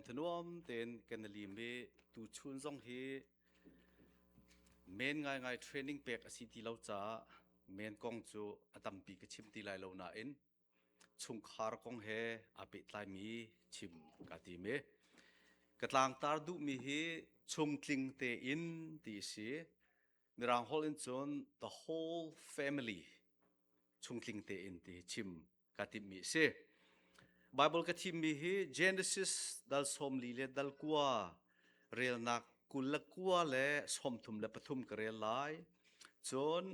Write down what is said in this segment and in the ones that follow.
Lunglawm thanuam tein kan i lim i tuchun zong hi men ngaingai training pek a si ti lo caah men kong cu a tampi ka chim ti lai lo nain chungkhar kong he aa pehtlaimi chim kaa tim i ka tlangtar duhmi hi chungtling tein ti a si. Mirang holh in cun the whole family chungtling tein ti chim ka timhmi a si. Bible ka thimmi hi Genesis dal 40 le dal kua relnak 29 le 33 ka rel lai. Cun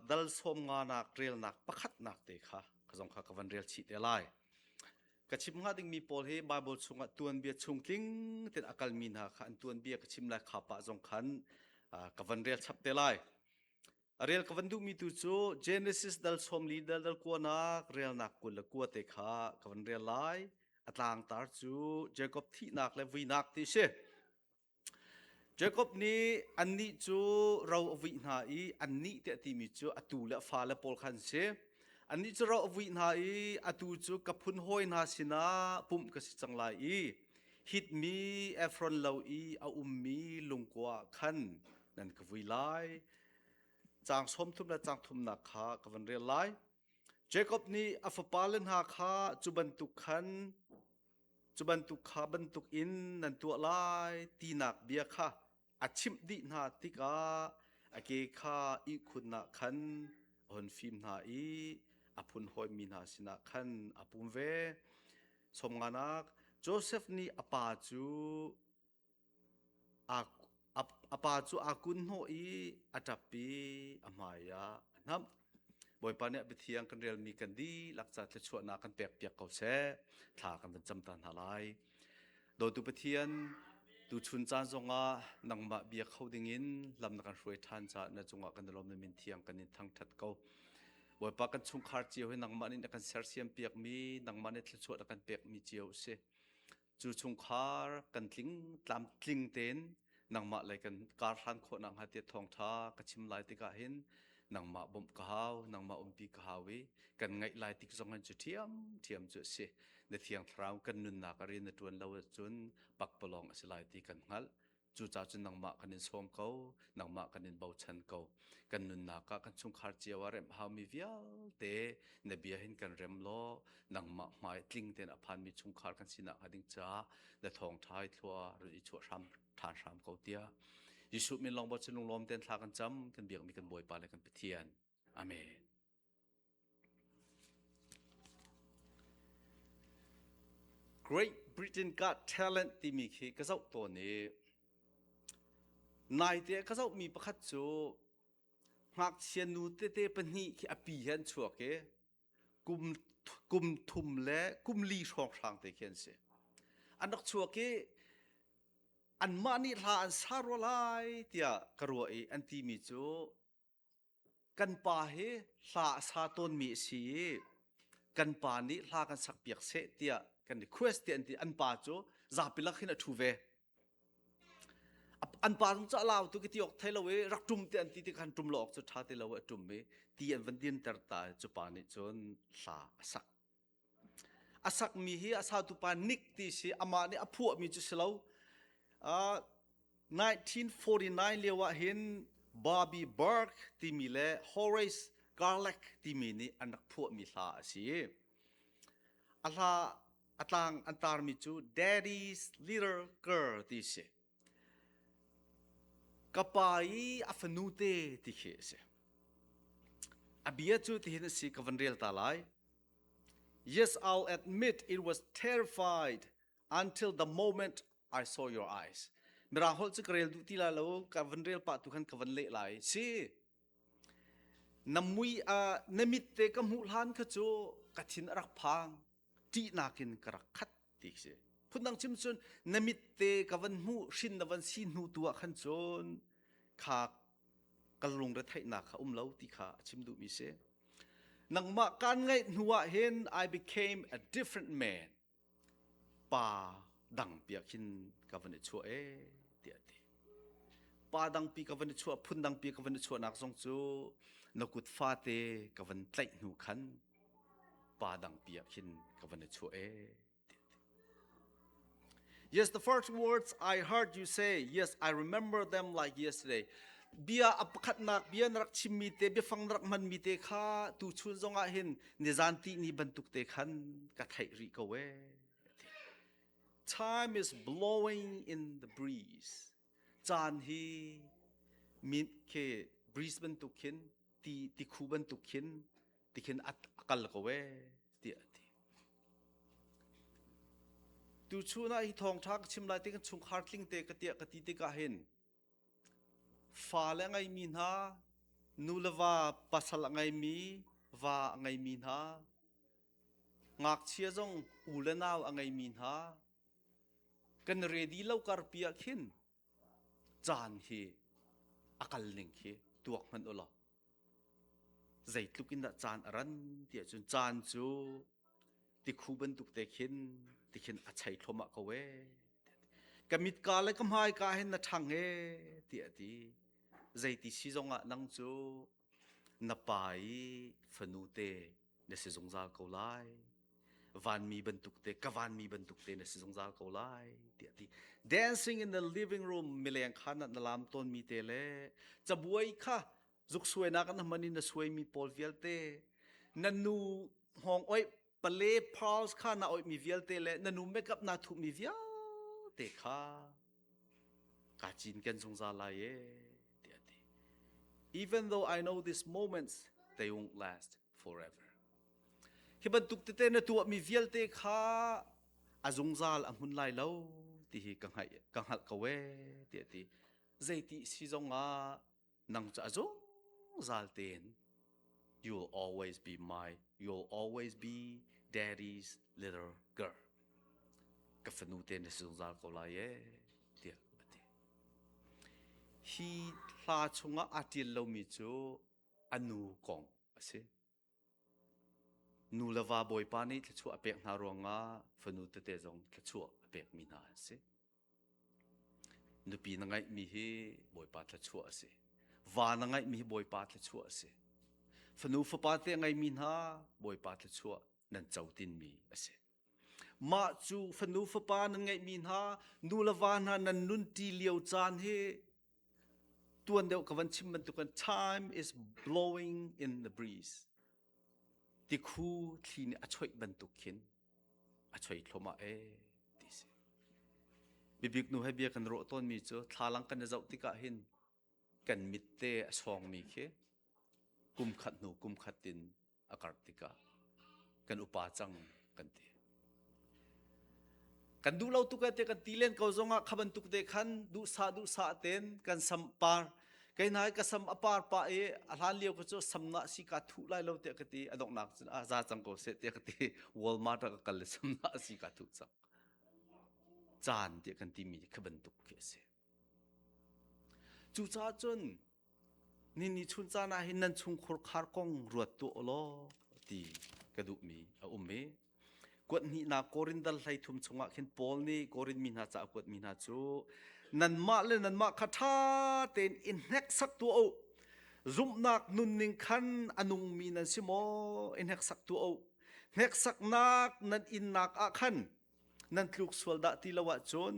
dal sawm nganak relnak pakhatnak te kha ka zong kha ka van rel chih te lai. Ka chim hnga dingmi pawl hi Bible chungah tuanbia chung tling ten a kalmi hna kha an tuanbia ka chim lai kha pah zong khan ka van rel chap te lai. A rel ka van duhmi tu cu Genesis dal sawmli dal dal kuanak relnak 29 te kha ka van rel lai. A tlangtar cu Jacob thihnak le vuinak ti si. Jacob nih annih cu ro a vuih hna i annih tiah timi cu a tu le a fale pawl kha an si. Annih cu ro a vuih hna i atu cu ka phun hawi hna sinah pumh ka si cang lai i Hitmi Efron lo i a ummi lungkua ah khan nan ka vui lai. Caang 30 le caang thumnak kha ka van rel lai. Jacob nih a fapale hna kha cu bantuk khan cu bantuk kha bantuk in nan tuah lai tinak bia kha a chimh dih hna tikah a ke kha ihkhun ah khan a hun fim hna i a phun hawimi hna sinah khan a pum ve. Sawmnganak Josef nih a pa cu A pa cu aa kun hnawh i a ṭap i a hmai ah a hnamh. Bawipa nih a biathiang kan relmi kan dihlak ca thluachuahnak kan pekpiak ko seh. Thla kan van cam ta hna lai. Dawtu Pathian, tuchun caan zongah nangmah bia kho dingin lam na kan hruai ṭhan caah na cungah kan i lawm na min thiang kan in thangṭhat ko. Bawipa kan chungkhar cio hi nangmah nih na kan sersiam piakmi, nangmah nih thluachuah na kan pekmi cio a si. Cu chungkhar kan tling tlamtling tein nangmah lei kan karhlan khawh nakhnga tiah thawngṭha ka chim lai tikah hin nangmah bawmh ka hau, nangmah umpi ka hau i kan ngaih lai tik zong hin cu ṭhiamṭhiam cu a si. Na Thiang Thlarau kan nunnak a rian na ṭuan lo ahcun pakpalawng a si lai ti kan hngalh. Cucaah cun nangmah kan in sawm ko, nangmah kan in bochan ko. Kan nunnak ah kan chungkhar cio ah remh haumi vialte na bia hin kan rem law nangmah hmai tling tein a phanmi chungkhar kan sinak hnga ding caah na thawngṭha i thlua run i chuah hram ṭhan hram ko tiah Jesuh min lawng bochan lunglawm tein thla kan cam kan biakmi kan Bawipa le kan Pathian. Amen. Great Britain Got Talent timi khi ka zoh tawn i naite ka zohmi pakhat cu ngakchia nu tete pahnih khi a pi he an chuak i kum kum thum le kum li hrawnghrang te khi an si. An rak chuak i anmah nih hla an sa rua lai tiah ka ruah i an timi cu Kan pa hi hla a sa tawnmi a si i kan pa nih hla kan sakpiak seh tiah kan request tiah an ti. An pa cu zapi lak hin a ṭhu ve. An pa zong cu a lau tu ka ti awk thei lo i rak ṭum tiah an ti ti khan ṭum lo awk cu ṭha ti lo i a ṭum i ti an van dinter ta i cu pa nih cun hla a sak. A sakmi hi a satupa Nick ti si amah nih a phuahmi cu si lo. Uh, 1949 lio ah hin Bobby Burke timi le Horace Garlick timi nih an rak phuahmi hla a si. A hla a tlang an tarmi cu Daddy's Little Girl ti si. Ka pa i a fanu te ti khi a si. A bia cu tihin a si ka van rel ta lai. Yes, I'll admit it was terrified until the moment I saw your eyes. Mirang holh cu ka rel duh ti lai lo, ka van rel pah tu khan ka van leh lai. Si, na mui uh, na mit te ka hmuh hlan kha cu ka thin a rak phang. ṭihnak in ka rak khat ti si. Phundang chim cun na mit te ka van hmuh hrin na van si hnu tu ah khan cun kha ka lungretheihnak kha um lo ti kha a chim duhmi si. Nangmah kaan ngaih hnu ah hin I became a different man. Pa dang piak hin ka van i chuah ee tiah a ti. Pa dangpi ka van i chuah phun dangpi ka van i chuahnak zong cu na kut fate ka van tlaih hnu khan pa dangpi ah khin ka van i chuah ee. Yes, the first words I heard you say, yes, I remember them like yesterday. Bia a pakhatnak bia na rak chimmi te biafang na rak hmanmi te kha tu chun zongah hin nizan ti ni bantuk te khan ka theih rih ko ee. Time is blowing in the breeze. Caan hi min ke breeze bantuk khin ti tikhu bantuk khin tikhin a kal ko ee tiah a ti. Tuchun ah hi thawngṭha ka chim lai ti kan chungkhar tling te ka tiah ka ti tikah hin fale a ngeimi hna, nu le va pasal a ngeimi, va a ngeimi hna, ngakchia zong u le nau a ngeimi hna, kan ready lo karpi ah khin caan hi a kal ning khi tuak hmanh u law zeitluk in dah caan a ran ti ahcun caan cu tikhu bantuk te khin tikhin a chei thluahmah ko ee ka mitka le ka hmaika hin na ṭhang ee tiah a ti zeiti si zongah nang cu na pa i fanu te na si zungzal ko lai vanmi bantuk te ka vanmi bantuk te na si zungzal ko lai tiah ti dancing in the living room mileng kha na na lam tawn mi te le cabuai kha zuk suainak an hman in na suaimi pawl vialte na nu hngawng oih pale pearls kha na oih mi vialte le na nu makeup na thuh mi vialte kha ka cin ken zungzal lai e tiah ti even though I know these moments they won't last forever hi bantuk tete na tuahmi vialte kha a zungzal a hmun lai lo ti hi ka hngalh ka hngalh ko e tiah ti zeiti si zongah nang cu a zungzal tein you'll always be my you'll always be daddy's little girl ka fanu te na si zungzal ko lai e tiah a ti hi hla chungah aa ṭial lomi cu a nu kong a si. Nu le va Bawipa nih thluachuah a pek hna ruangah fanu tete zong thluachuah a pekmi hna an si. Nupi na ngeihmi hi Bawipa thluachuah a si. Va na ngeihmi hi Bawipa thluachuah a si. Fanu fapa te a ngeimi hna Bawipa thluachuah nan co tinmi a si. Mah cu fanu fapa nan ngeihmi hna nu le va hna nan nunṭi lio caan hi Tuan deuh ka van chim bantukin time is blowing in the breeze. Tikhu thli nih a choih bantuk khin a choi thluahmah ee ti si. Bibik nu he bia kan ruah tawnmi cu thlalang kan i zoh tikah hin kan mit te a sawngmi khi kum khat hnu kum khat in a karh tikah kan upa cang kan ti. Kan duh lo tuk te kan ti len ko zongah kha bantuk te khan duhsah duhsah ten kan sam par kei nai ka sam a par pa i a hlan lio ka cu sam na si ka thuh lai lo tiah ka ti a donghnak cun a za cang ko seh tiah ka ti Walmart ah ka kal le sam na si ka thuh cang caan tiah kan timi kha bantuk khi a si Cucaah cun nini chun caan ah hin nan chungkhur khar kong ruat tuah u law ti ka duhmi a um i kuat hnihnak Korin dal 13 chungah khin Paul nih Korin mi hna ca a kuatmi hna cu nanmah le nanmah kha ṭha tein i hneksak tuah u zumhnak nunning khan a nungmi nan si maw i hneksak tuah u hneksaknak nan innak ah khan nan tluk sual dah ti lo ahcun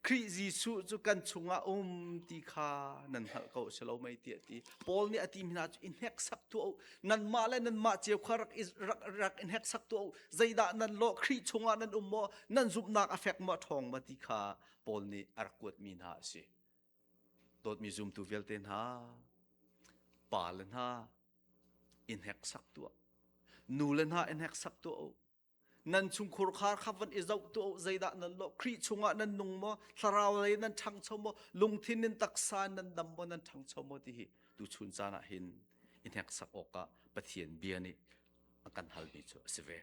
Khrih Jesuh cu kan chungah um ti kha nan hngalh ko si lo mei tiah ti Paul nih a ti hna cu i hneksak tuah u nanmah le nanmah cio kha rak rak rak i hneksak tuah u zeidah nan lawh Khrih chungah nan um maw nan zumhnak a fek maw a ṭhawng maw ti kha Paul nih a rak kuatmi hna a si dawtmi zumtu vialte hna pa le hna i hneksak tuah nu le hna i hneksak tuah u Nan chungkhur khar kha van i zoh tuah u zeidah nan lawh Khrih chungah nan nung maw thlarau lei nan ṭhangcho maw lungthin in taksa nan dam maw nan ṭhangcho maw ti hi tuchun caan ah hin i hneksak awkah Pathian bia nih a kan halmi cu a si ve.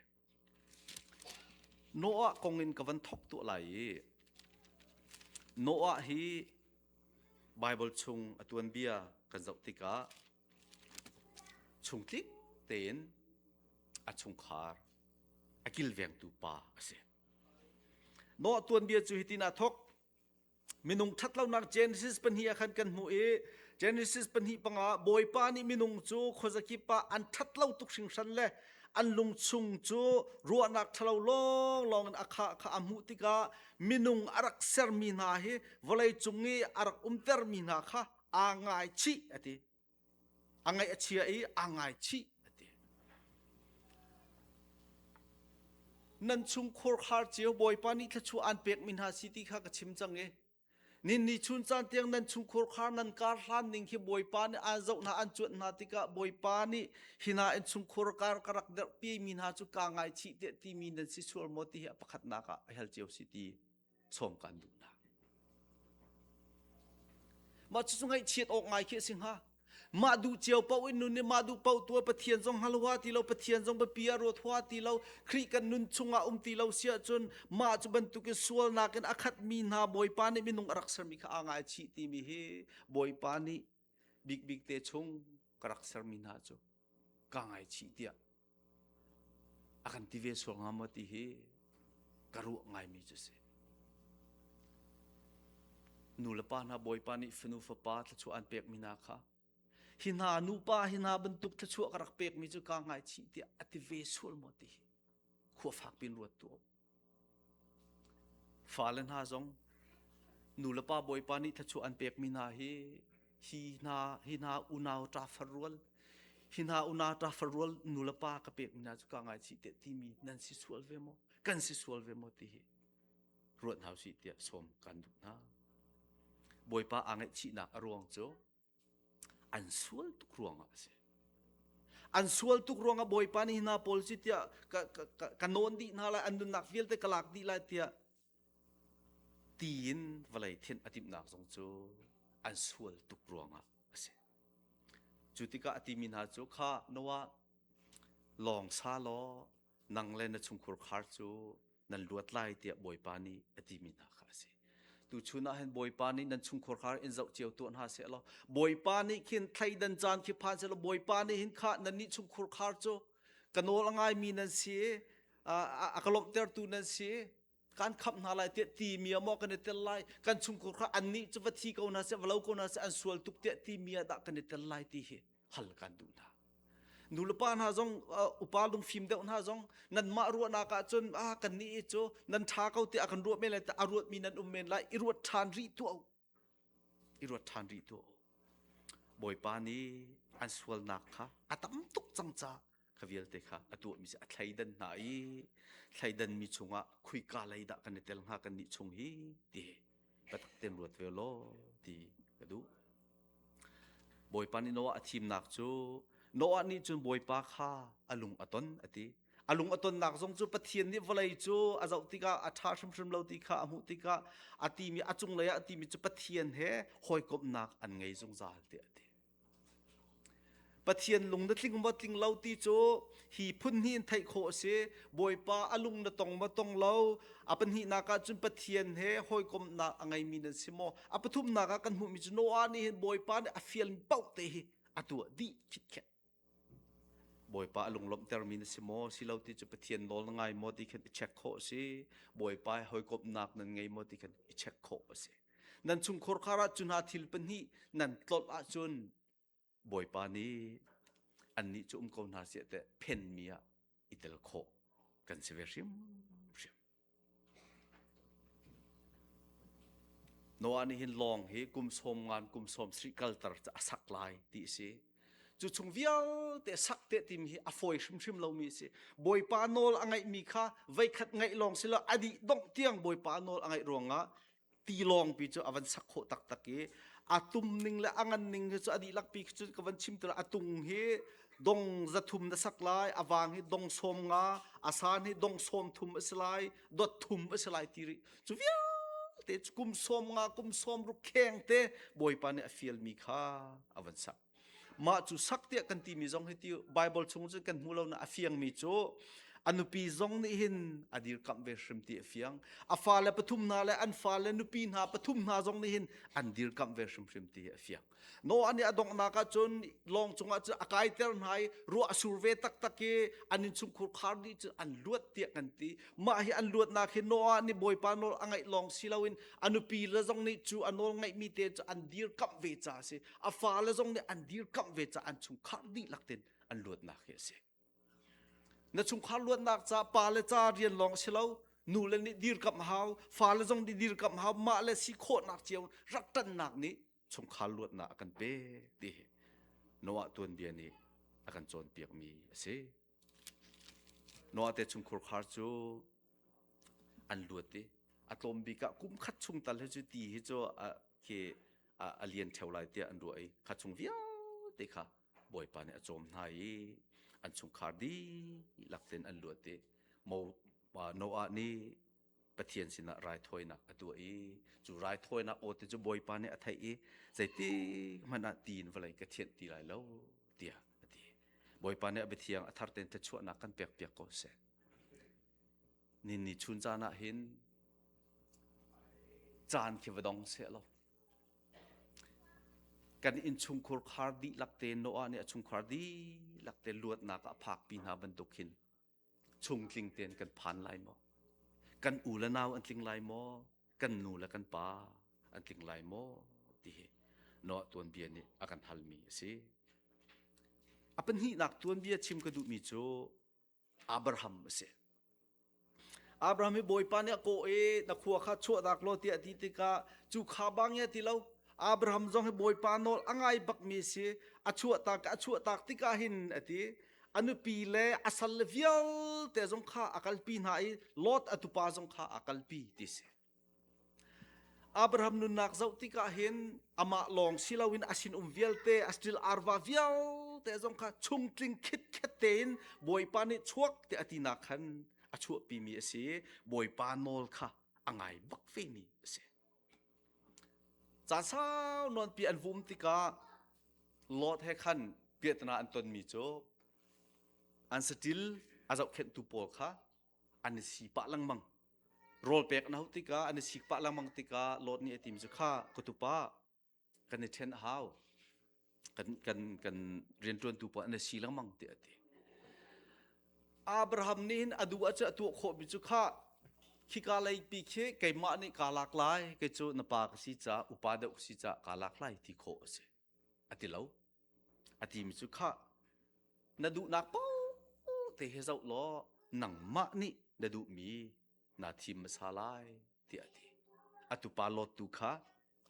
Noah kong in ka van thok tuah lai i Noah hi Bible chung a tuanbia kan zoh tikah chungtlik tein a chungkhar a kilvengtu pa a si. Noah tuanbia cu hitin aa thawk. Minung ṭhatlonak Genesis pahnih ah khan kan hmuh i Genesis pahnih panga Bawipa nih minung cu khuazakip ah an ṭhatlo tuk hringhran le An lungchung cu ruahnak ṭhalo lawnglawng in a khah kha a hmuh tikah minung a rak sermi hna hi vawlei cung i a rak umtermi hna kha aa ngaichih a ti. A ngaih a chia i aa ngaichih a ti. Nan chungkhur khar cio Bawipa nih thluachuah aan pekmi hna si ti kha ka chim cang i Ninni chun caan tiang nan chungkhur khar nan kar hlan ning khi Bawipa nih aan zoh hna an cuanh hna tikah Bawipa nih hi hna in chungkhur kar ka rak derhpi mi hna cu kaa ngaichih tiah timi nan si sual maw ti hi a pakhatnak ah a hal cio si ti sawm kan duh hna. Mah cucu ngaihchiat awk ngai khi a si hnga. Mah duh cio paoh in nun i mah duh paoh tuah Pathian zong hngal hua ti lo, Pathian zong biapi ah ruat hua ti lo, Khrih kan nun chungah um ti lo si ahcun mah cu bantukin sualnak in a khatmi hna Bawipa nih minung a rak sermi kha aa ngaichih timi hi Bawipa nih bikbik te chung ka rak sermi hna cu kaa ngaichih tiah a kan ti ve sual hnga maw ti hi ka ruah ngaimi cu si. Nu le pa hna Bawipa nih fanu fapa thluachuah an pekmi hna kha hi hna nupa hi hna bantuk thluachuah ka rak pekmi cu kaa ngaichih tiah a ti ve sual maw ti hi khua fak pin ruat tu. Fale hna zong nu le pa Bawipa nih thluachuah an pekmi hna hi hi hna hi hna unau ṭafar rual hi hna unau ṭafar rual nu le pa ka pekmi hna cu ka ngaichih tiah timi nan si sual ve maw kan si sual ve maw ti hi ruat hna usih tiah sawm kan duh hna. Bawipa aa ngaihchihnak a ruang cu An sual tuk ruangah a si. An sual tuk ruangah Bawipa nih hna pawl si tiah ka, ka, ka, ka nawn dih hna lai, an nunnak vialte ka lak dih lai tiah tiin vawlei thinh a timhnak zong cu an sual tuk ruangah a si. Cu tikah a timi hna cu kha Noah lawng sa law nang le na chungkhur khar cu nan luat lai tiah Bawipa nih a timi hna kha a si. Tuchun ah hin Bawipa nih nan chungkhur khar in zoh cio tuah hna seh law Bawipa nih khin thleidan caan khi phan seh law Bawipa nih hin kha nannih chungkhur khar cu ka nawl a ngaimi nan si a ka lawmhtertu nan si kan khamh hna lai tiah timi ah maw kan i tel lai kan chungkhur kha annih cu va thi ko hna seh va lo ko hna seh an sual tuk tiah timi ah dah kan i tel lai ti hi hal kan duh hna. Nulepa hna zong upa lungfim deuh hna zong nanmah ruahnak ahcun ah kan nih cu nan ṭha ko tiah kan ruah men lai a ruatmi nan um men lai i ruat ṭhan rih tuah u i ruat ṭhan rih tuah u Bawipa nih an sualnak kha a tam tuk cang caah kha vialte kha a tuahmi si a thleidan hna i thleidanmi chungah khuika lei dah kan i tel hnga kan nih chung hi ti biatak tein ruat ve law ti ka duh. Bawipa nih Noah a thimnak cu Noah nih cun Bawipa kha a lung a ton a ti. A lung a tonnak zong cu Pathian nih vawlei cu a zoh tikah a ṭha hrimhrim lo ti kha a hmuh tikah a timi a cunglei ah a timi cu Pathian he hawikomhnak an ngei zungzal tiah a ti. Pathian lung na tling maw tling lo ti cu hi phun hnih in theih khawh a si. Bawipa a lung na tong maw tong lo. A pahnihnak ah cun Pathian he hawikomhnak a ngeimi nan si maw? A pathumnak ah kan hmuhmi cu Noah nih hin Bawipa nih a fialmi paoh te hi a tuah dih khitkhet. Bawipa a lunglawmhtermi na si maw? Si lo ti cu Pathian nawl na ngai maw ti khan i check khawh a si. Bawipa he hawikomhnak nan ngei maw ti khan i check khawh a si. Nan chungkhur khar ah cu hna thil pahnih nan tlolh ahcun Bawipa nih annih cu um ko hna seh teh phenmi ah i tel khawh kan si ve hrimhrim. Noah nih hin lawng hi kum sawm ngan kum sawm sarih kalter a sak lai ti a si. Cu chung vialte sak te timi hi a fawi hrimhrim lomi a si. Bawipa nawl a ngaihmi kha voikhat ngaih lawng si lo a dih dongh tiang Bawipa nawl a ngaih ruangah tilawngpi cu a van sak khawh taktak i a tum ning le a ngan ning hi cu a dihlak pi cu ka van chim tu a tung hi dong zathum na sak lai a vang hi dong sawm nga a san hi dong sawm thum a si lai dot thum a si lai ti rih cu vialte cu kum sawm nga kum sawm ruk kheng te bawipa nih a fialmi kha a van sak Mah cu sak tiah kan timi zong hi ti Bible chung cun kan hmu lo na a fiangmi cu a nupi zong nih hin a dirkamh ve hrim ti a fiang. A fale pathum hna le an fale nupi hna pathum hna zong nih hin an dirkamh ve hrimhrim ti a fiang. Noah nih a donghnak ah cun lawng cungah cun a kaiter hna i ruah a sur ve taktak i an innchungkhur khar dih cu an luat tiah kan ti. Mah hi an luatnak hi Noah nih Bawipa nawl a ngaih lawng si loin a nupi le zong nih cu a nawl ngaihmi te cu an dirkamh ve ca a si. A fale zong nih an dirkamh ve caah an chungkhar dihlak tein an luatnak hi a si. Na chungkhar luatnak ca pa le ca rian lawng si lo, nu le nih dirkamh hau, fa le zong nih dirkamh hau, mah le si khawhnak cio rak ṭannak nih chungkhar luatnak a kan pek ti hi Noah tuanbia nih a kan cawnpiakmi a si. Noah te chungkhur khar cu an luat i a tlawm bik ah kum khat chung tal hi cu ti hi cu a khi a lian ṭheo lai tiah an ruah i kha chung vialte kha Bawipa nih a cawm hna i an chungkhar dihlak tein an luat i Noah nih Pathian sinah raithawinak a tuah i cu raithawinak aw te cu Bawipa nih a theih i zeitik hmanh ah ti in vawlei ka thianh ti lai lo tiah a ti. Bawipa nih a biathiang a thar tein thluachuahnak kan pekpiak ko seh. Ninni chun caan ah hin caan khi va dong seh law kan innchungkhur khar dihlak te Noah nih a chungkhar dihlak te luatnak ah a phakpi hna bantuk hin chungtling tein kan phan lai maw? Kan u le nau an tling lai maw? Kan nu le kan pa an tling lai maw? Ti hi Noah tuanbia nih a kan halmi a si. A pahnihnak tuanbia chim ka duhmi cu Abraham a si. Abraham hi Bawipa nih a kawh i na khua kha chuahtak law tiah a ti tikah cu kha bang ya ti lo. Abraham zong hi Bawipa nawl a ngai bakmi a si. A chuahtak a chuahtak tikah hin a ti. A nupi le a sal le vialte zong kha a kalpi hna i Lot a tupa zong kha a kalpi ti si. Abraham nunnak zoh tikah hin amah lawng si loin a sinum vialte, a stil arva vialte zong kha chungtling khitkhet tein Bawipa nih chuak ti a tinak khan a chuahpimi a si. Bawipa nawl kha a ngai bak vemi a si. Caan sau nawnpi an vum tikah Lot he khan piahtana an tonmi cu an saṭil a zohkhenhtu pawl kha an i si pah lengmang. Rawl pek an hauh tikah an i sik pah lengmang tikah Lot nih a timi cu kha ka tupa kan i ṭhen a hau. Kan kan kan rianṭuantu pawl an i si lengmang tiah a ti. Abraham nih hin a duh ahcun a tuah khawhmi cu kha khika lei pi khi keimah nih kaa lak lai kei cu na pa ka si caah upa deuh ka si caah kaa lak lai ti khawh a si. A ti lo. A timi cu khah na duhnak paoh te hi zoh law nangmah nih na duhmi naa thim hmasa lai tiah a ti. A tupa Lot tu kha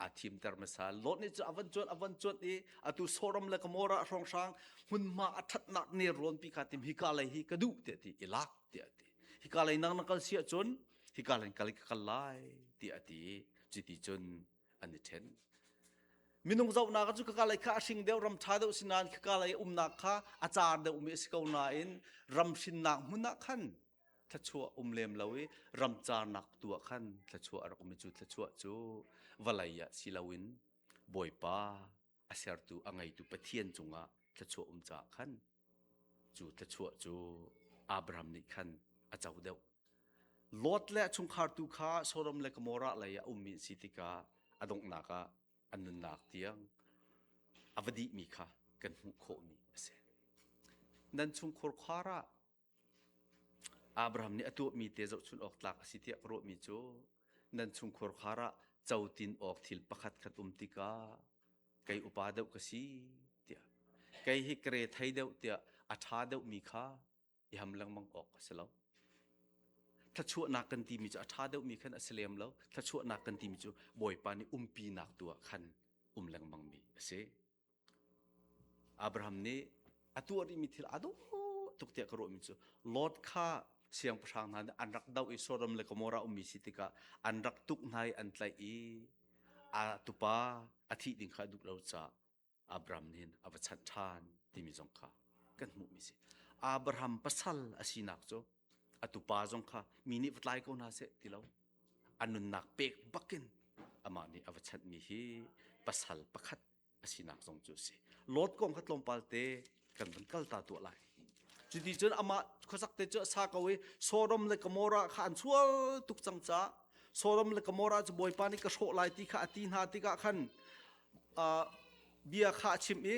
aa thimter hmasa. Lot nih cu a van cuanh a van cuanh i atu Sodom le Gomorrah hrawnghrang hmunhma a ṭhatnak nelrawnpi kha tim hika lei hi ka duh tiah a ti i lak tiah a ti. Hika lei nang na kal si ahcun hika lei kal ka kal lai tiah a ti. Cuti cun an i ṭhen. Minung zohnak cu khaka lei kha a hring deuh ram ṭha deuh si nain khaka lei umnak kha a car deuhmi a si ko nain ram hrinnak hmun ah khan thluachuah um lem lo i ram carnak tu ah khan thluachuah a rak um i cu thluachuah cu vawlei ah si loin Bawipa a sertu a ngeitu Pathian cungah thluachuah um caah khan cu thluachuah cu Abraham nih khan a co deuh. Lot le a chungkhar tu kha Sodom le Gomorrah lei ah ummi an si tikah a donghnak ah an nunnak tiang a va dihmi kha kan hmuh khawhmi a si. Nan chungkhur khar ah Abraham nih a tuahmi te zohchun awk tlak a si tiah ka ruahmi cu nan chungkhur khar ah cotin awk thil pakhat khat um tikah kei upa deuh ka si tiah kei hi ka re thei deuh tiah a ṭha deuhmi kha i ham lengmang awk a si lo. Thluachuahnak kan timi cu a ṭha deuhmi khan a si lem lo. Thluachuahnak kan timi cu Bawipa nih umpinak tu ah khan um lengmangmi a si. Abraham nih a tuah rihmi thil aa dawh tuk tiah ka ruahmi cu Lot kha siangpahrang hna nih an rak doh i Sodom le Gomorrah ummi si tikah an rak tuk hna i an tlaih i a tupa a thih ding kha a duh lo caah Abraham nih a va chanh ṭhan timi zong kha kan hmuhmi si. Abraham pasal a sinak cu a tupa zong kha mi nih va tlai ko hna seh ti lo a nunnak pek bakin amah nih a va chanhmi hi pasal pakhat a sinak zong cu a si. Lot kong kha tlawmpal te kan van kal ta tuah lai. Cuti cun amah khuasak te cu a sa ko i Sodom le Gomorrah kha an sual tuk cang caah Sodom le Gomorrah cu Bawipa nih ka hrawh lai ti kha a ti hna tikah khan uh, bia kha a chimh i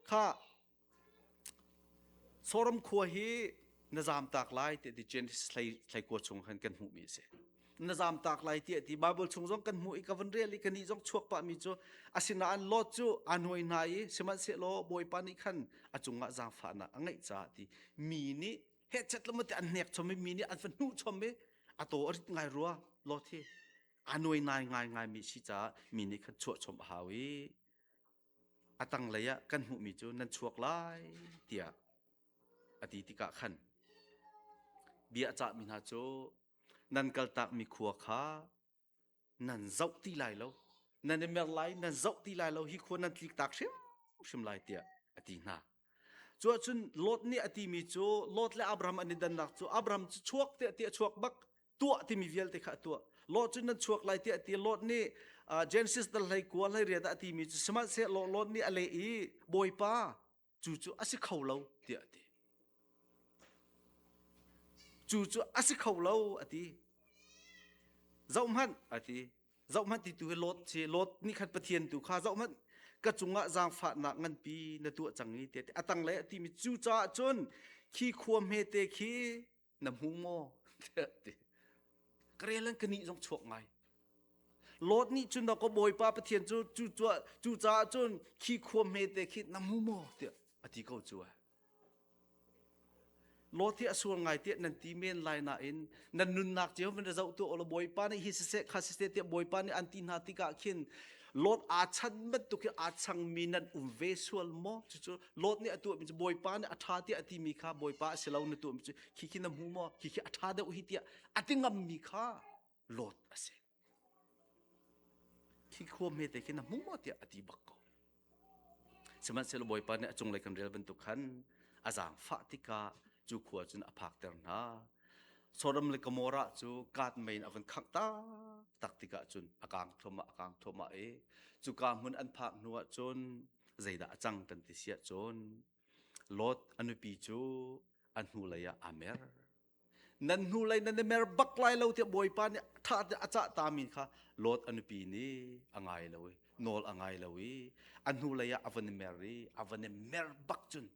kha Sodom khua hi na zamtak lai tiah ti Genesis thlei chung khan kan hmuhmi a si. Na zamtak lai tiah ti Bible chung zong kan hmuh i ka van rel i kanih zong chuak pahmi cu asinain Lot cu aa hnuai hna i sihmanhsehlaw Bawipa nih khan a cungah zaangfahnak a ngeih caah ti mi nih. Hehchet le mate an hnek chom i mi nih an va hnuh chom i a taw a rit ngai rua Lot hi a nuai nai ngai ngai mi si caah mi nih khan chuah chom a hau i a tanglei ah kan hmuhmi cu nan chuak lai tiah a ti tikah khan bia a cahmi hna cu nan kaltakmi khua kha nan zoh ti lai lo nan i mer lai nan zoh ti lai lo hi khua nan tliktak hrimhrim lai tiah a ti hna cu ahcun Lot nih a timi cu Lot le Abraham an i dannak cu Abraham cu chuak tiah ti a chuak bak tuah timi vialte kha a tuah Lot cu nan chuak lai tiah ti Lot nih Genesis dal hlei kua hlei riat ah a timi cu sihmanhsehlaw Lot nih a leh i Bawipa cu cu a si kho lo tiah a ti. Cu cu a si kho lo a ti. Zohhmanh a ti. Zohhmanh ti tu hi Lot si Lot nih khan Pathian tu kha zohhmanh ka cungah zaangfahnak nganpi na tuah cang i tiah a tanglei a timi cu caah cun khi khua hmete khi na hmu maw tiah a ti. Ka rel an ka nih zong chuak ngai. Lot nih cun ka Bawipa Pathian cu cu cu caah cun khi khua hmete khi na hmu maw tiah a ti ko cu ai. Lot hi a sual ngai tiah nan ti men lai nain nan nunnak cio van zoh tu law Bawipa nih hi siseh kha siseh tiah Bawipa nih an ti hna tikah khin Lot aa chan bantuk hi aa changmi nan um ve sual maw? Cucu Lot nih a tuahmi cu Bawipa nih a ṭha tiah a timi kha Bawipa a si lo na tuahmi cu khi khi na hmu maw? Khi khi a ṭha deuh hi tiah a ti ngammi kha Lot a si. Khi khua hmete khi na hmu maw tiah a ti bak ko. Sihmanhsehlaw Bawipa nih a cunglei kan rel bantuk khan a zaangfah tikah cu khua cun a phakter hna. Sodom le Gomorrah cu kat mei in a van khangh taktak tikah cun a kang thluahmah a kang thluahmah i cuka hmun an phak hnu ah cun zeidah a cang kan ti siah cun Lot a nupi cu a hnulei ah aa mer. Nan hnulei nan i mer bak lai lo tiah Bawipa nih ṭha te a cah tami kha Lot a nupi nih a ngai lo i nawl a ngai lo i a hnulei ah a van i mer i a van i mer bak cun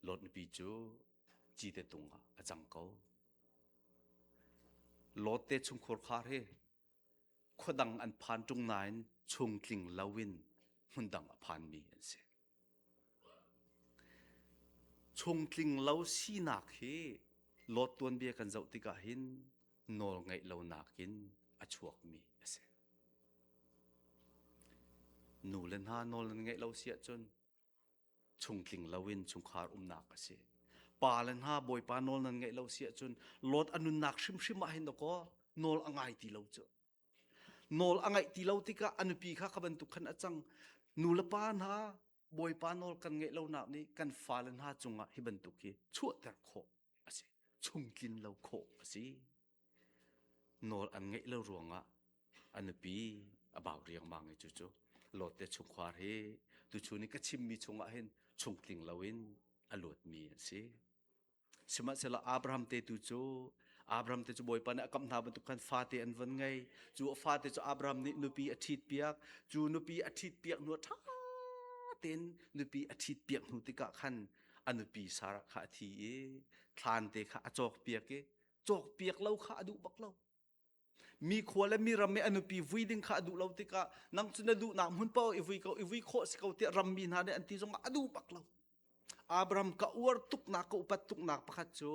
Lot nupi cu cite tung ah a cang ko. Lot te chungkhur khar hi khuadang an phan ṭung nain chungtling loin hmundang a phanmi an si. Chungtling lo sinak hi Lot tuanbia kan zoh tikah hin nawl ngeih lonak in a chuakmi a si. Nu le hna nawl nan ngeih lo si ahcun chungtling loin chungkhar umnak a si. Pa le hna Bawipa nawl nan ngeih lo si ahcun Lot a nunnak hrimhrim ah hin dakaw nawl a ngai ti lo cu. Nawl a ngaih ti lo tikah a nupi kha kha bantuk khan a cang. Nu le pa hna Bawipa nawl kan ngeih lonak nih kan fale hna cungah hi bantuk hi chuahter khawh a si. Chungtlin lo khawh a si. Nawl an ngeih lo ruangah a nupi a bau riangmang i cucu Lot te chungkhar hi tuchun i ka chimmi chungah hin chungtling loin a luatmi an si. Sihmanhsehlaw Abraham te tu cu Abraham te cu Bawipa nih a kamh hna bantuk khan fate an von ngei. Cu a fate cu Abraham nih nupi a ṭhit piak. Cu nupi a ṭhit piak hnu ṭha tein nupi a ṭhit piak hnu tikah khan a nupi Sarah kha a thi i thlan te kha a cawk piak i cawk piak lo kha a duh bak lo. Mi khua le mi ram i a nupi vui ding kha a duh lo tikah nang cu na duhnak hmun paoh i vui ko i vui khawh si ko tiah rammi hna nih an ti zongah a duh bak lo. Abraham ka uar tuknak ka upat tuknak pakhat cu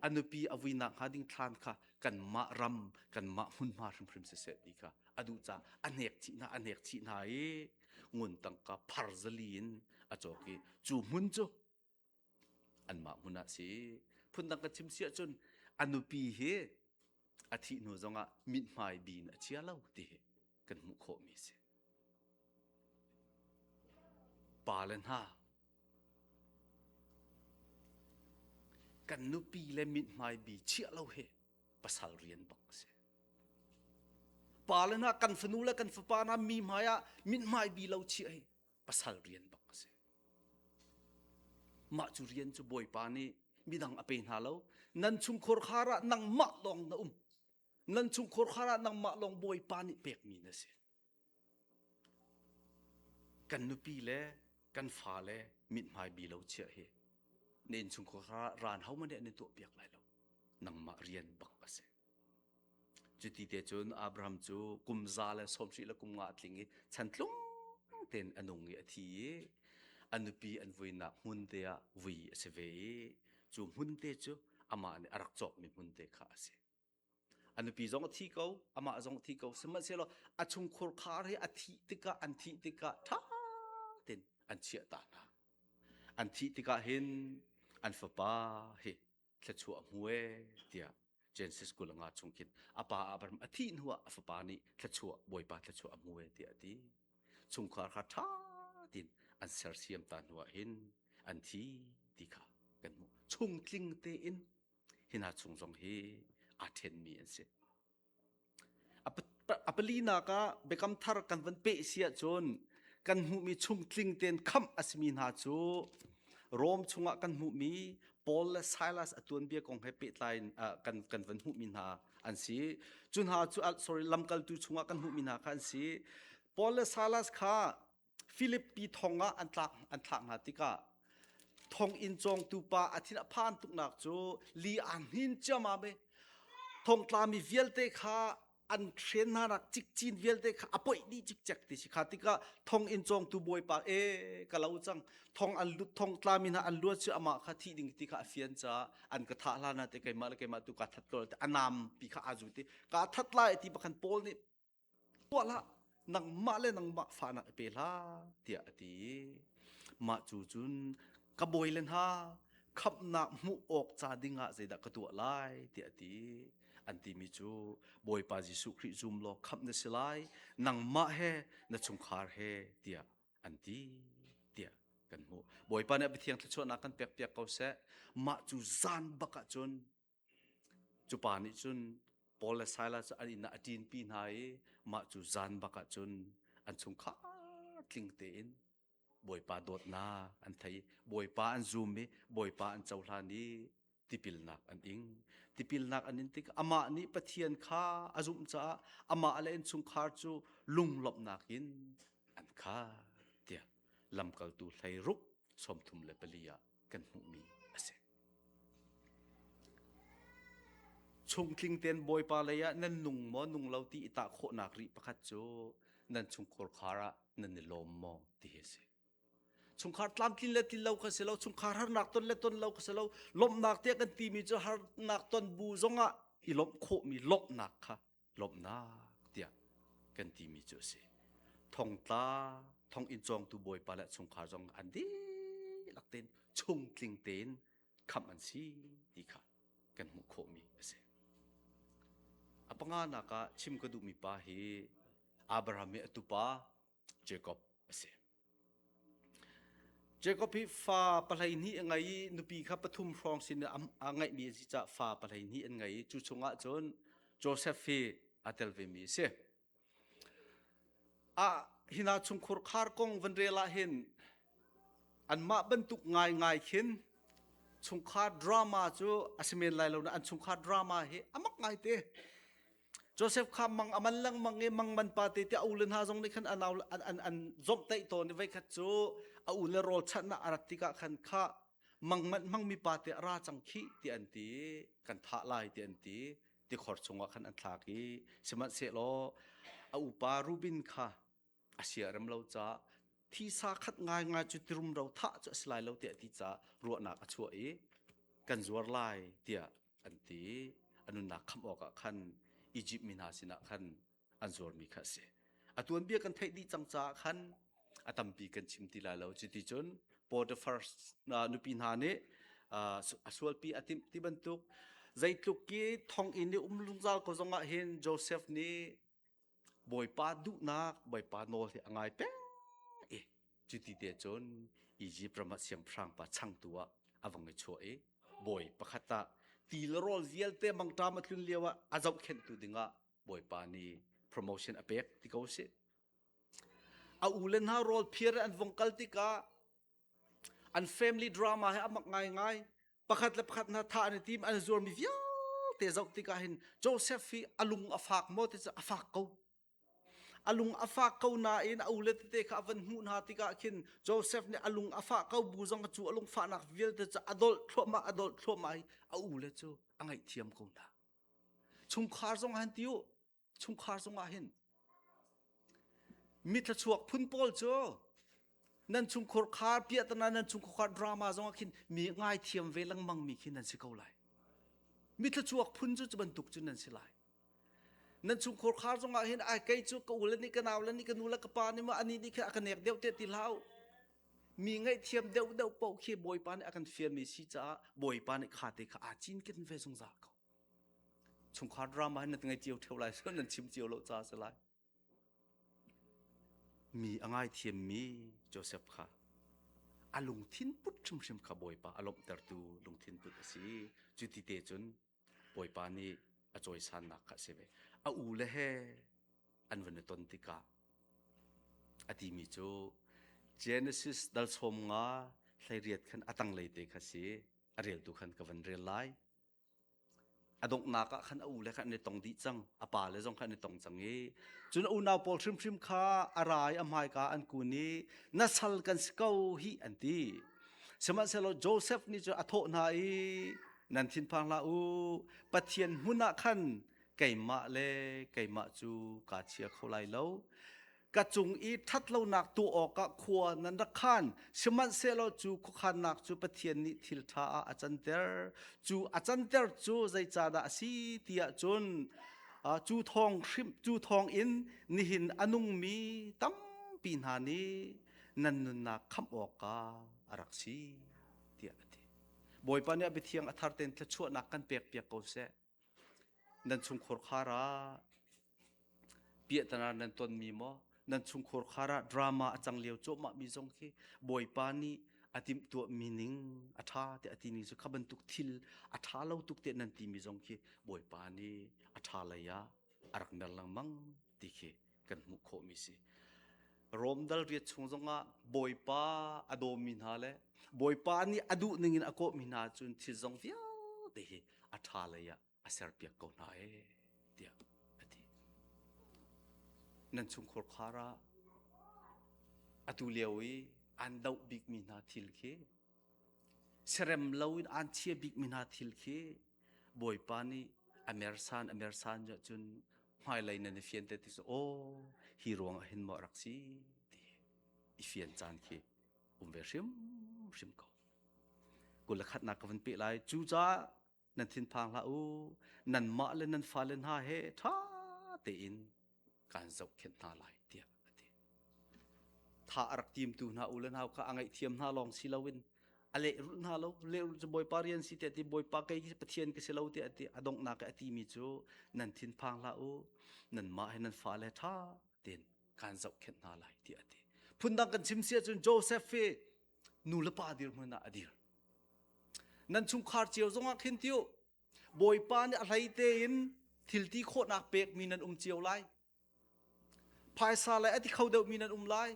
a nupi a vuinak hnga ding thlan kha kanmah ram kanmah hmunhma hrimhrim siseh ti kha a duh caah a hnek chih hna a hnek chih hna i ngun tangka phar zali in a cawk i cu hmun cu anmah hmun ah si phundang ka chim si ahcun a nupi hi a thih hnu zongah mithmai bin a chia lo ti hi kan hmuh khawhmi a si. Pa le hna kan nupi le mithmai bi chiah lo hi pasal rian bak a si. Pa le hna kan fanu le kan fapa hna mi hmai ah mithmai bi lo chiah hi pasal rian bak a si. Mah cu rian cu Bawipa nih midang a pe hna lo. Nan chungkhur khar ah nangmah lawng na um. Nan chungkhur khar ah nangmah lawng Bawipa nih pekmi na si. Kan nupi le kan fale mithmai bi lo chiah hi na innchungkhar ah raan ho nih an in tuahpiak lai lo. Nangmah rian bak a si. Cuti te cun Abraham cu kum za le sawmhri le kum nga a tling i chantlung tein a nung i a thi i a nupi an vuinak hmun te ah vui a si ve i. Cu hmun te cu amah nih a rak cawkmi hmun te kha a si. A nupi zong a thi ko, amah zong a thi ko. Sihmanhsehlaw a chungkhur khar hi a thih tikah an thih tikah ṭha tein an chiah ta hna. An thih tikah hin an fapa hi thluachuah hmu e tiah Genesis 25 chung khin a pa Abraham a thih hnuah a fapa nih thluachuah Bawipa thluachuah a hmu e tiah a ti. Chungkhar kha ṭha tein an sersiam ta hnuah hin an thi ti kha kan hmuh. Chungtling tein hi hna chung zong hi aa ṭhenmi an si. A palinak ah biakam thar kan van peh si ahcun kan hmuhmi chungtling tein khamh a simi hna cu Rom chungah kan hmuhmi Paul le Silas a tuanbia kong he pehtlai in kan kan van hmuhmi hna an si. Cu hna cu sorry lamkaltu chungah kan hmuhmi hna kha an si. Paul le Silas kha Philippi thong ah an tlak an thlak hna tikah thonginn cawngtu pa a thin a phan tuknak cu li aa hnin ciammam i thongtlami vialte kha an hren hna nak cikcin vialte kha a poih dih cikcek ti si kha tikah thonginn cawngtu bawipa e ka lo cang thong an lut thong tlami hna an luat cu amah kha thih ding ti kha a fian caah an ka thah hlan ah te keimah le keimah tu ka that ko te a nam pi kha aa zu ti ka that lai ti bakhan Paul nih tuah hlah nangmah le nangmah fahnak i pe hlah tiah a ti mah cu cun ka bawi le hna khamhnak hmuh awk ca dingah zeidah ka tuah lai tiah a ti an timi cu Bawipa Jesuh Khrih zum law khamh na si lai nangmah he na chungkhar he tiah an ti tiah kan hmuh Bawipa nih a Pathian thluachuahnak kan pek piak ko seh mah cu zan bak ah cun Cu pa nih cun Paul le Silas cu an inn ah a ṭinpi hna i mah cu zan bak ah cun an chungkhar tling tein Bawipa dawtnak an thei i Bawipa an zum i Bawipa an cohlan i tipilnak an ing. Tipilnak an in tik amah nih Pathian kha a zumh caah amah le innchungkhar cu lunglawmhnak in an khat tiah lamkaltu 16 34 ah kan hmuhmi a si. Chungtling tein Bawipa lei ah nan nung maw nung lo ti i tah khawhnak rih pakhat cu nan chungkhur khar ah nan i lawm maw ti hi a si. Chungkhar tlamtlin le tlin lo kha si lo, chungkhar harnak ton le ton lo kha si lo, lawmhnak tiah kan timi cu harnak ton bu zongah i lawmh khawhmi lawmhnak kha lawmhnak tiah kan timi cu a si. Thongtla, thonginn cawngtu bawipa le chungkhar zong an dihlak tein chungtling tein khamh an si ti kha kan hmuh khawhmi a si. A panganak ah chim ka duhmi pa hi Abraham i a tupa Jacob a si. Jacob hi fa 12 a ngei i nupi kha pathum hrawng sin a ngeihmi a si caah fa 12 an ngei i cu chungah cun Joseph hi aa tel vemi a si. Ah hina chungkhur khar kong van rel ah hin anmah bantuk ngaingai khin chungkhar drama cu a si men lai lo na an chungkhar drama hi a mak ngai te. Joseph kha mang a man lengmang i mang man pa te te a ule hna zong nih khan an an an, an zomhtaih tawn i voikhat cu a ule rawl chanhnak a rat tikah khan kha mang man hmangmi pa te a ra cang khih ti an ti kan thah lai ti an ti tikhor chungah khan an thlak i sihmanhsehlaw a upa Reuben kha a siarem lo caah thisa khat ngaingai cu tirumro thah cu a si lai lo tiah ti caah ruahnak a chuah i kan zuar lai tiah an ti a nunnak khamh awkah khan Izipt mi hna sinah khan an zuarmi kha a si. A tuanbia kan theih dih cang caah khan a tampi kan chim ti lai lo. Cuti cun Potiphar nupi hna nih a sualpi a timh ti bantuk zeitluk ki thonginn i um zungzal ko zongah hin Joseph nih Bawipa duhnak Bawipa nawl hi a ngai peng i cuti te cun Izipt ram ah siangpahrang pa changtu ah a vang i chuah i bawi pakhat ah ti le rawl vialte mangṭam a tlun lio ah a zohkhenhtu dingah Bawipa nih promotion a pek ti ko si. A u le hna rawl phiar an vong kal tikah an family drama he a mak ngaingai pakhat le pakhat hna thah an i tim an zuarmi vialte zoh tikah hin Joseph hi a lung a fak maw ti cu a fak ko a lung a fak ko nain a ule tete kha a van hmuh hna tikah khin Joseph nih a lung a fah ko bu zong cu a lungfahnak vialte cu a dolh thluahmah a dolh thluahmah i a ule cu a ngaihthiam ko hna chungkhar zong han ti u chungkhar zongah hin mi thluachuak phun pawl cu. Nan chungkhur khar piahtana nan chungkhur drama zong ah khin mi ngaithiam ve lengmang mi khi nan si ko lai. Mi thluachuak phun cu cu bantuk cu nan si lai. Nan chungkhur khar zong ah hin ai kei cu ka u le nih ka nau le nih ka nu le ka pa nih ma ani nih khin a ka nek deuh te ti hlah u. Mi ngaihthiam deuh deuh paoh khi Bawipa nih a kan fialmi si caah Bawipa nih kha te kha aa cinken ve zungzal ko. Chungkhar drama hin nan ngei cio ṭheo lai so nan chim cio lo ca si lai. Mi a ngaithiammi Josef kha a lungthin put hrimhrim kha Bawipa a lawmhtertu lungthin put a si. Cu ti te cun Bawipa nih a cawisannak kha a si ve. A u le he an van i ton tikah a timi cu Genesis dal sawm nga 18 khan a tanglei te kha si a reltu khan ka van rel lai. A donghnak ah khan a u le kha an i tong dih cang. A pa le zong kha an i tong cang i cun a unau pawl hrimhrim kha a ra i a hmaika an kun i na sal kan si ko hih an ti. Sihmanhsehlaw Josef nih cun a thawh hna i nan thinphang hlah u Pathian hmun ah khan keimah le keimah cu kaa chia kho lai lo. Ka cung i ṭhatlonak tuah awkah khua nan rak khan, sihmanhsehlaw cu khuakhannak cu Pathian nih thil ṭha ah a canter. Cu a canter cu zeicahdah a si ti ahcun cu thawng hrim cu thawng in nihin a nungmi tampi hna nih nan nunnak khamh awkah a rak si tiah a ti. Bawipa nih a biathiang a thar tein thluachuahnak kan pekpiak ko seh. Nan chungkhur khar ah piahtana nan tonmi maw nan chungkhur khar ah drama a cang lio cuahmah mi zong khi Bawipa nih a timhtuahmi ning a ṭha tiah a timi cu kha bantuk thil a ṭha lo tuk tiah nan timi zong khi Bawipa nih a ṭha lei ah a rak mer lengmang ti khi kan hmuh khawhmi si. Rom dal riat chung zongah Bawipa a dawmi hna le Bawipa nih a duh ning in a kawhmi hna cun thil zong vialte hi a ṭha lei ah a serpiak ko hna ee tiah a ti. Nan chungkhur khar ah atu lio i an doh bikmi hna thil khi serem loin an chia bikmi hna thil khi Bawipa nih a mersan a mersan cun hmailei nan i fian te ti cu aw hi ruang ah hin maw rak si ti i fian caan khi um ve hrim hrim ko. 21nak ka van peh lai. Cucaah nan thinphang hlah u. Nanmah le nan fale hna he ṭha tein kaan zohkhenh hna lai tiah a ti. Tha a rak timtu hna u le nau kha a ngaihthiam hna lawng si loin a lehrulh hna lo. Lehrulh cu Bawipa rian si tiah ti Bawipa kei hi Pathian ka si lo tiah a ti. A donghnak i a timi cu nan thinphang hlah u. Nanmah he nan fale ṭha tein kaan zohkhenh hna lai tiah a ti. Phundang kan chim si ahcun Joseph hi nu le pa dirhmun ah a dir. Nan chungkhar cio zongah khin tiu Bawipa nih a hlei tein thil ti khawhnak pekmi nan um cio lai. Phaisa le a ti kho deuhmi nan um lai.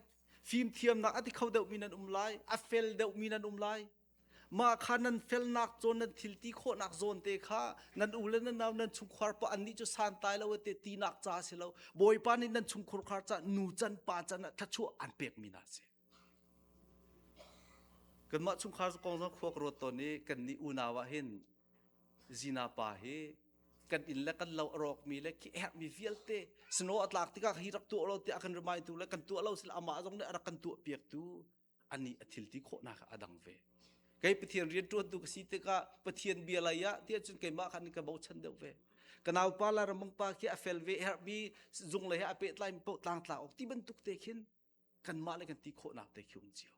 Fimthiamnak a ti kho deuhmi nan um lai. A fel deuhmi nan um lai. Mah kha nan felnak zawn nan thil ti khawhnak zawn te kha nan u le nan nau nan chungkhar pa annih cu santlai lo te tinak ca si lo. Bawipa nih nan chungkhar khar ca nu can pa can ah thluachuah an pekmi hna si. Kanmah chungkhar kong zong khua ka ruat tawn i kannih unau ah hin Zina pa hi kan inn le kan lo a rawkmi le khi herhmi vialte snow a tlak tikah hi rak tuah lo tiah a kan remind tu le kan tuah lo sila amah zong nih a rak kan tuah piaktu anih a thil ti khawhnak a dang ve. Kei Pathian rianṭuantu ka si tikah Pathian bia lei ah tiah cun keimah khan ka bochan deuh ve. Ka naupa la ramang pa khi a fel ve herhmi zung lei he a pehtlai mi paoh tlangtla awk ti bantuk te khin kanmah le kan ti khawhnak te khi um cio.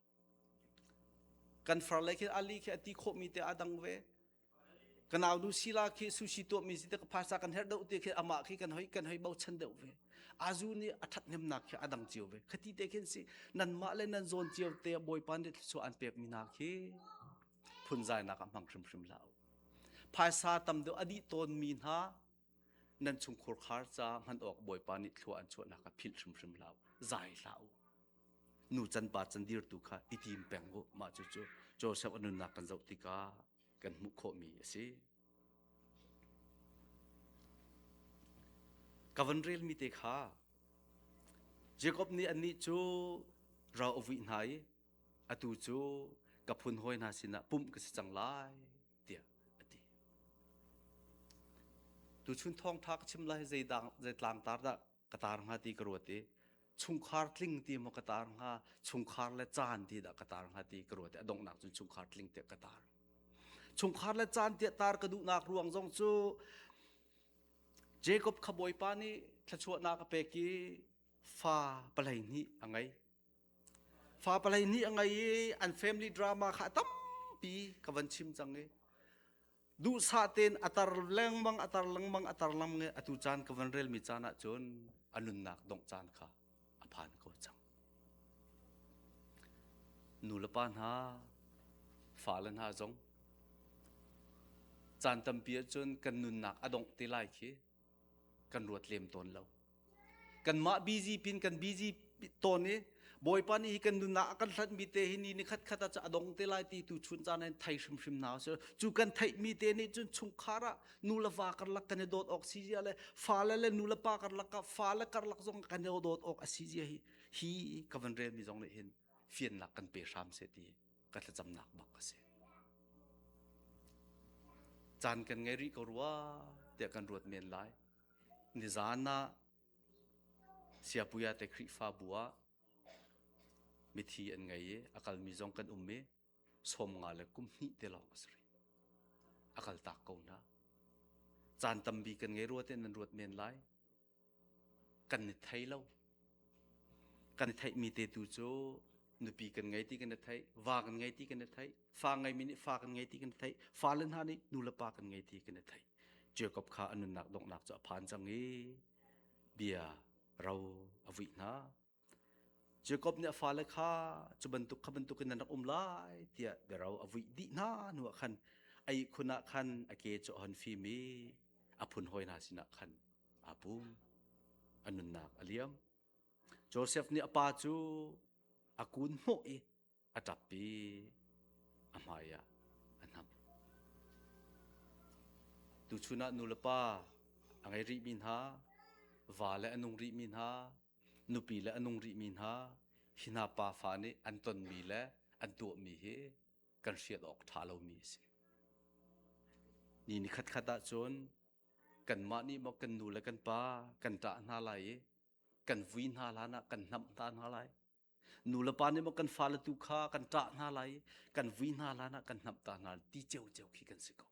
Kan far le khi ali khi a ti khawhmi te a dang ve. Ka nau nu sila khi sushi tuahmi si te ka phaisa kan herh deuh te khi amah khi kan hoi kan hoi bochan deuh ve. Azu nih a thathnemnak khi a dang cio ve. Khati te khin si nanmah le nan zawn cio te Bawipa nih thluachuah an pekmi hna khi phunzainak ah hmang hrimhrim hlah u. Phaisa tam deuh a dih tawnmi hna nan chungkhur khar ca hman awk Bawipa nih thlua an chuahnak kha philh hrimhrim hlah u. Zai hlah u. Nu can pa can dirtu kha i tim peng u. Mah cucu Joseph a nunnak kan zoh tikah kan hmuh khawhmi a si. Ka van relmi te kha Jacob nih annih cu ro a vuih hna i atu cu ka phun hawi hna sinah pumh ka si cang lai tiah a ti. Tuchun thawngṭha ka chim lai zeidang zei tlangtar dah ka tar hnga ti ka ruat i. Chungkhar tling ti maw ka tar hnga, chungkhar le caan ti dah ka tar hnga ti ka ruat i a donghnak cun chungkhar tling tiah ka tar. Chungkhar le caan tiah tar ka duhnak ruang zong cu Jacob kha Bawipa nih thluachuahnak a pek i fa palei hnih a ngei. Fa palei hnih a ngei i an family drama kha a tampi ka van chim cang i duhsah tein a tar lengmang a tar lengmang a tar lengmang i atu caan ka van relmi caan ah cun a nunnak dongh caan kha a phan ko cang. Nu le pa hna, fale hna zong caan tampi ahcun kan nunnak a dongh te lai khi kan ruat lem tawn lo. Kanmah busy pin kan busy tawn i Bawipa nih hi kan nunnak a kan hlanhmi te hi ni ni khat khat ah a dong te lai ti tu chun caan in thei hrimhrim hna usih. Cu kan theihmi te nih cun chungkhar ah nu le va karlak kan i dawt awk si zia le fale le nu le pa karlak ah fale karlak zong kan i dawt awk a si zia hi hi ka van relmi zong nih hin fiannak kan pe hram seh ti ka thlacamnak bak a si. Caan kan ngei rih ko rua tiah kan ruat men lai. Nizan ah Siapuia te Khrihfabu ah mithi an ngei i a kalmi zong kan um i 50 le kum hnih te lawng a si rih. A kaltak ko hna. Caan tampi kan ngei rua te nan ruat men lai. Kan i thei lo. Kan i theihmi te tu cu nupi kan ngei ti kan i theih, va kan ngei ti kan i theih, fa ngeimi nih fa kan ngei ti kan i theih, fale hna nih nu le pa kan ngei ti kan i theih. Jacob kha a nunnak donghnak cu a phan cang i bia ro a vuih hna. Jacob nih a fale kha cu bantuk kha bantukin nan rak um lai tiah biaro a vuih dih hna hnuah khan a ihkhun ah khan a ke cu a hon fim i a phun hawi hna sinah khan aa pum. A nunnak a liam. Joseph nih a pa cu a kun hnawh i a ṭap i a hmai ah a hnamh. Tuchun ah nulepa a ngei rihmi hna, va le a nung rihmi hna, nupi le a nung rihmi hna, hi hna pafa nih an tonmi le an tuahmi hi kan hrial awk ṭha lomi a si. Ni ni khatkhat ahcun kanmah nih maw kan nu le kan pa kan ṭah hna lai i kan vui hna hlan ah kan hnamh ta hna lai. Nu le pa nih maw kan fale tu kha kan ṭah hna lai i kan vui hna hlan ah kan hnamh ta hna ti ciocio khi kan si ko.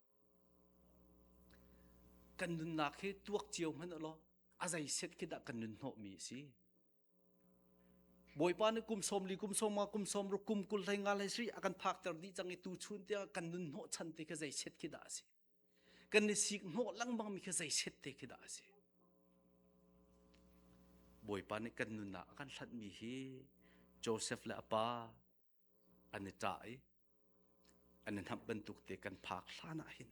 Kan nunnak hi tuak cio hmanh law a zei set khi dah kan nun hnawhmi a si. Bawipa nih kum 40, kum 50, kum 60, kum 20 hlei nga hlei sri a kan phakter dih cang i tu chun tiang kan nun hnawh chan te kha zei set khi dah a si. Kan i sik hnawh lengmang mi kha zei set te khi dah a si. Bawipa nih kan nunnak a kan hlanhmi hi Joseph le a pa an i ṭah i an i hnamh bantuk te kan phak hlan ah hin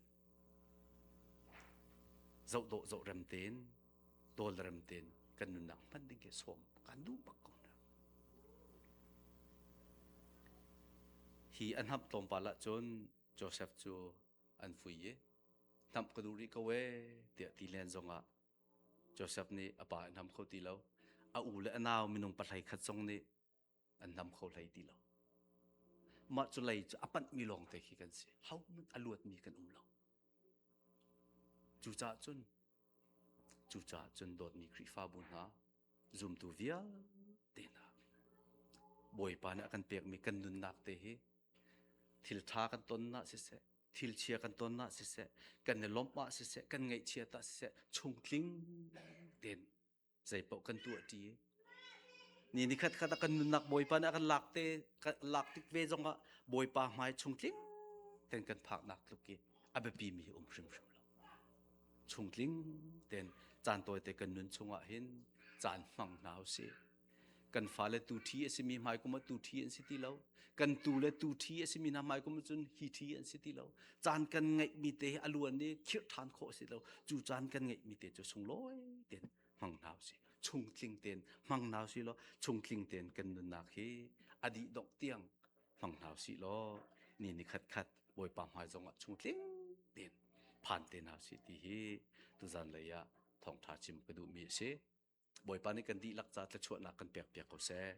zoh dawh zoh rem tein dawl rem tein kan nunnak hman ding khi sawm kan duh bak ko hna. Hi an hnamh tlawmpal ahcun Joseph cu an fui i hnamh ka duh rih ko ee tiah ti len zongah Joseph nih a pa a hnam kho ti lo. A u le a nau minung pahlei khat zong nih an nam kho hlei ti lo. Mah cu lei cu a panhmi lawng te khi kan si. Hohmanh a luatmi kan um lo. Cucaah cun cucaah cun dawtmi Khrihfabu hna zumtu vialte hna Bawipa nih a kan pekmi kan nunnak te hi thil ṭha kan tonnak siseh, thil chia kan tonnak siseh, kan i lawmh ah siseh, kan ngaihchiat ah siseh, chungtling tein zeipaoh kan tuah ṭi. Ni ni khat khat ah kan nunnak Bawipa nih a kan lak te lak tik ve zongah Bawipa hmai chungtling ten kan phaknak tluk i a biapi mi um hrimhrim lo. Chungtling ten caan tawite kan nun chungah hin caan hmang hna usih. Kan fale tu ṭhi a simi hmai kum ah tu ṭhi an si ti lo. Kan tu le tu ṭhi a simi hna hmai kum cun hi ṭhi an si ti lo. Caan kan ngeihmi te hi a luan i khirh ṭhan khawh a si lo. Cu caan kan ngeihmi te cu sunglawi tein hmang hna usih. Chungtling tein hmang hna usih law chungtling tein kan nunnak hi a dih dongh tiang hmang hna usih law ni ni khat khat Bawipa hmai zongah chungtling tein phan te hna usih ti hi tuzan lei ah thawngṭha chim ka duhmi a si. Bawipa nih kan dihlak ca thluachuahnak kan pekpiak ko seh.